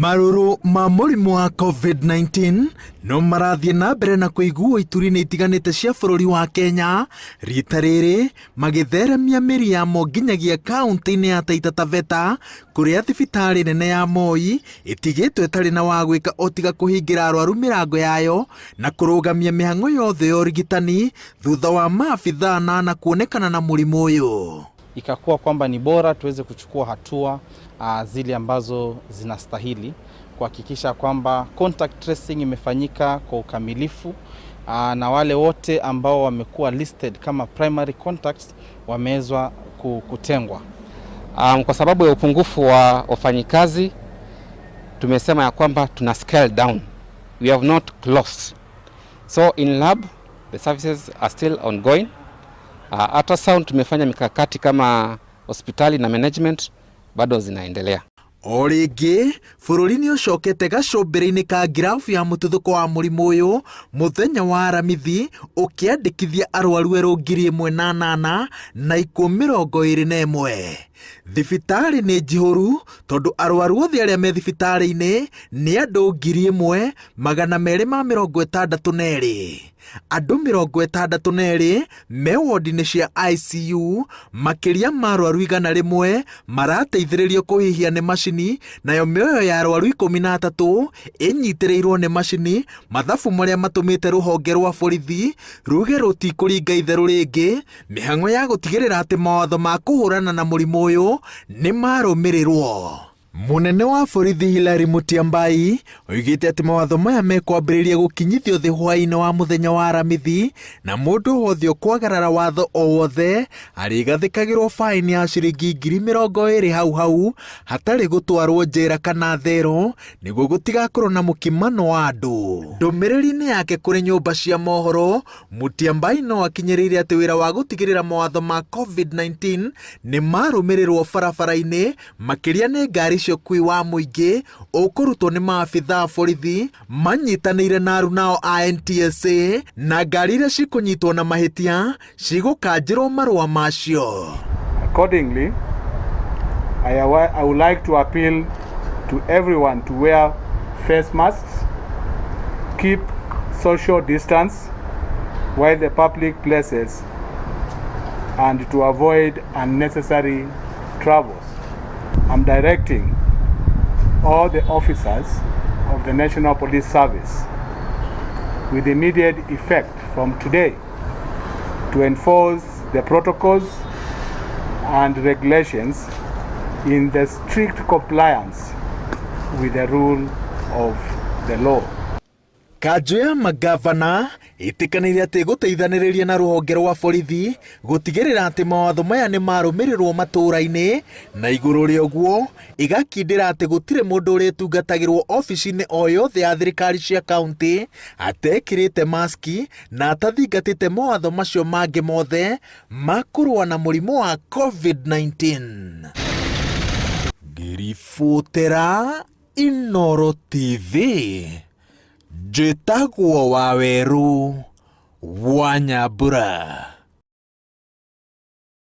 Marũrũ ma mũrimũ wa COVID-19 no marathiĩ na mbere na kũiguo ituri-inĩ itiganĩte cia bũrũri wa Kenya, rita rĩrĩ magĩtheremia mĩri yamo nginyagia kaunti-inĩ ya Taita Taveta kũrĩa thibitarĩ nene ya Moi ĩtigĩtwo ĩtarĩ na wa gwĩka o tiga kũhingĩra arwaru mĩrango yayo na kũrũgamia mĩhang'o yothe ya ũrigitani thutha wa maabithaa anana kuonekana na mũrimũ ũyũ. Ikakuwa kwamba ni bora tuweze kuchukua hatua zile ambazo zinastahili kuhakikisha kwamba contact tracing imefanyika kwa ukamilifu na wale wote ambao wamekuwa listed kama primary contacts wameweza kutengwa. Kwa sababu ya upungufu wa wafanyikazi tumesema ya kwamba tuna scale down. We have not closed. So in lab the services are still ongoing. Ultrasound tumefanya mikakati kama hospitali na management bado zinaendelea. O rĩngĩ bũrũri nĩ ũcokete gacũmbĩrĩ-inĩ ka ngirabu ya mũtuthũko wa mũrimũ ũyũ mũthenya wa Aramithi ũkĩandĩkithia arwaru erũ 1008 na ikuũ 21. Thibitarĩ nĩ njihũru tondũ arwaru othe arĩa me thibitarĩ-inĩ nĩ andũ 1262. Andũ 62 me wodi-inĩ cia ICU, makĩria ma arwaru 100 marateithĩrĩrio kũhihia nĩ macini, nayo mĩoyo ya arwaru 13 ĩnyitĩrĩirwo nĩ macini, mathabu marĩa matũmĩte rũhonge rwa borithi ruge rũtikũringa itherũ rĩngĩ mĩhang'o ya gũtigĩrĩra atĩ mawatho ma kũhũrana na mũrimũ ũyũ nĩ marũmĩrĩrwo. Mũnene wa borithi Hilary Mutyambai oigĩte atĩ mawatho maya mekwambĩrĩria gũkinyithio thĩ hwaĩ-inĩ wa mũthenya wa Aramithi na mũndũ wothe ũkwagarara watho o wothe arĩgathĩkagĩrwo baini ya ciringi 20,000 hau hau hatarĩ gũtwarwo njera kana thero nĩguo gũtigakorwo na mũkimano wa andũ. Ndũmĩrĩri-inĩ yake kũrĩ nyũmba cia mohoro, Mutyambai no akinyĩrĩire atĩ wĩra wa gũtigĩrĩra mawatho ma COVID-19 nĩ marũmĩrĩrwo barabara-inĩ makĩria nĩ ngari cia ũkuui wa mũingĩ ũkũrutwo nĩ maabitha a borithi manyitanĩire na arunao a NTSA na ngari iria cikũnyitwo na mahĩtia cigũkanjĩrwo marũa macio. Accordingly, I would like to appeal to everyone to wear face masks, keep social distance while the public places, and to avoid unnecessary travels. I'm directing all the officers of the National Police Service with immediate effect from today to enforce the protocols and regulations in the strict compliance with the rule of the law. Kanjũ ya magavana ĩtĩkanĩire atĩ gũteithanĩrĩria na rũhonge rwa borithi gũtigĩrĩra atĩ mawatho maya nĩ marũmĩrĩrwo matũũra-inĩ na igũrũ rĩa ũguo ĩgakindĩra atĩ gũtirĩ mũndũ ũrĩtungatagĩrwo obici-inĩ o yothe ya thirikari cia kaunti atekĩrĩte maski na atathingatĩte mawatho macio mangĩ mothe ma kũrũa na mũrimũ wa COVID-19. Ngĩribotera Inooro TV njĩtagwo Wawerũ wa Nyambura.